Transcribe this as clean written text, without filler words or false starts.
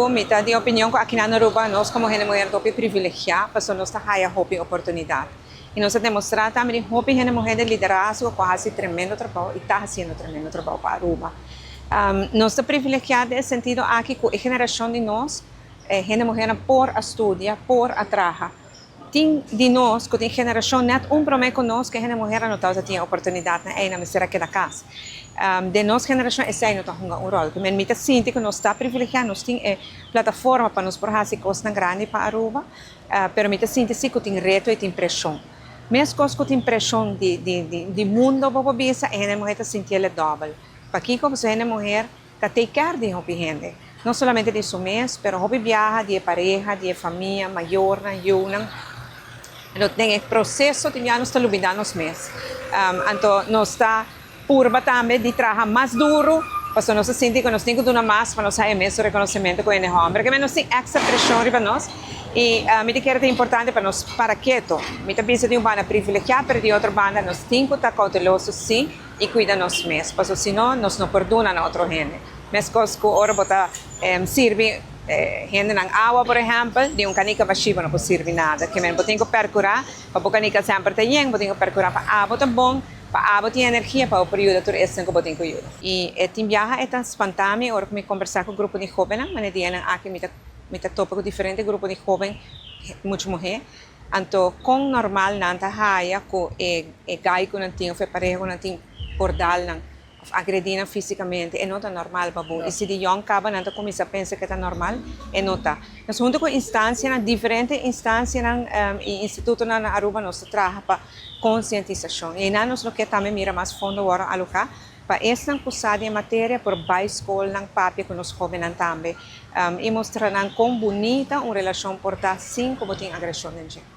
Mi ta di opinion ku aki na Aruba nos komo hende muher ta hopi privilegiá pasobra nos ta haya hopi oportunidat. I nos a demostrá tambe di hopi hende muher den liderazgo ku a hasi tremendo trabou i ta hasiendo tremendo trabou pa Aruba. Nos ta privilegiá den e sentido aki ku e generashon di nos, e hende muhernan por a studia, por a traha. Tin di nos ku tin generashon nèt un promé ku nos ku e hende muhernan no tabata tin e oportunidatnan ei, nan mester a keda kas. Den nos generashon esei no ta hunga un ròl. Ku mi ta sinti ku nos ta privilegiá, nos tin e plataforma pa nos por hasi kosnan grandi pa Aruba, pero mi ta sinti si ku tin reto i tin preshon. Meskos ku tin preshon di mundo bo por bisa, e hende muher ta sinti el e dòbel. Pakiko? Pasobra e hende muher Ta take care di hopi hende, no solamente di su mes, pero hopi biaha di e pareha, di e famia, mayornan, yunan. Anto den e proceso tin bia nos ta lubida nos mes. Anto nos ta purba tambe di traha mas duru, pasobra nos ta sinti cu nos tin cu duna mas pa nos haya e mesun reconocimento cu hende homber. Keme nos tin extra presion riba nos y mi ta kere ta importante pa nos para keto. Mi ta bisa di un banda privilegia, pero di otro banda nos tin cu ta cauteloso si. I kuida nos mes, pasobra si no, nos no por duna na otro hende. Meskos ku ora bo ta sirbi hendenan awa, por ehèmpel, di un kanika bashí bo no por sirbi nada. Ke men bo tin ku perkurá pa bo kanika semper ta yen, bo tin ku perkurá pa abo ta bon, pa abo tin energia pa bo por yuda tur esnan ku bo tin ku yuda. I e tin biaha e ta spantá mi ora ku mi kombersá ku grupo di hóbennan, manera dianan aki mi ta mi ta topa ku diferente grupo di hóben, mucha muhé, Anto kon normal nan ta haya ku e e gai ku nan tin òf e pareha ku nan tin por dal nan òf agredí nan físikamente? E no ta normal pa bo. I si di yòn kaba nan ta kuminsá pensa ku e ta normal, e no ta. Nos huntu ku instansianan, diferente instansianan i institutonan na Aruba nos ta traha pa konsientisashon. I einan nos lo ke tambe mira mas fondo wòrdu aloká Pa esnan ku sa di e materia por bai skolnan papia ku nos hóbennan tambe i mustra nan kon bunita un relashon por ta sin ku bo tin agreshon den dje.